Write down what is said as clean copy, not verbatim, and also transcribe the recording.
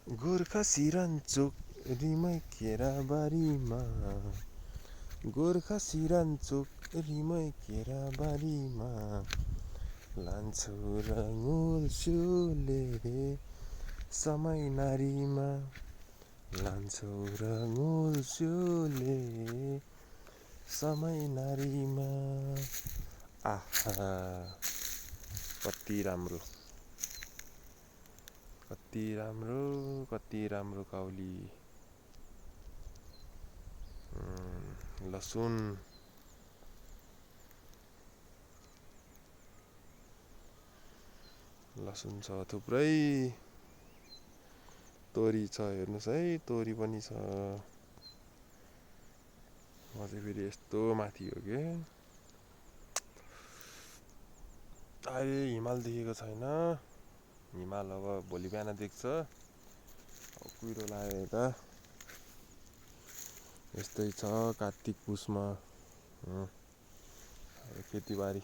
गोर्खा सिरानचोक रिमै केराबारीमा गोर्खा सिरानचोक रिमै केराबारीमा लान्छौ रङ्गुल स्योले समय नारीमा लान्छौ रङ्गुल स्योले समय नारीमा। आहा कति राम्रो कति राम्रो काउली। लसुन छ थुप्रै। तोरी छ हेर्नुहोस् है, तोरी पनि छ। म चाहिँ फेरि यस्तो माथि हो के अहिले हिमाल देखेको छैन। हिमाल अब भोलि बिहान देख्छ। अब कुहिरो लाग्यो यता। यस्तै छ कात्तिक पुसमा खेतीबारी।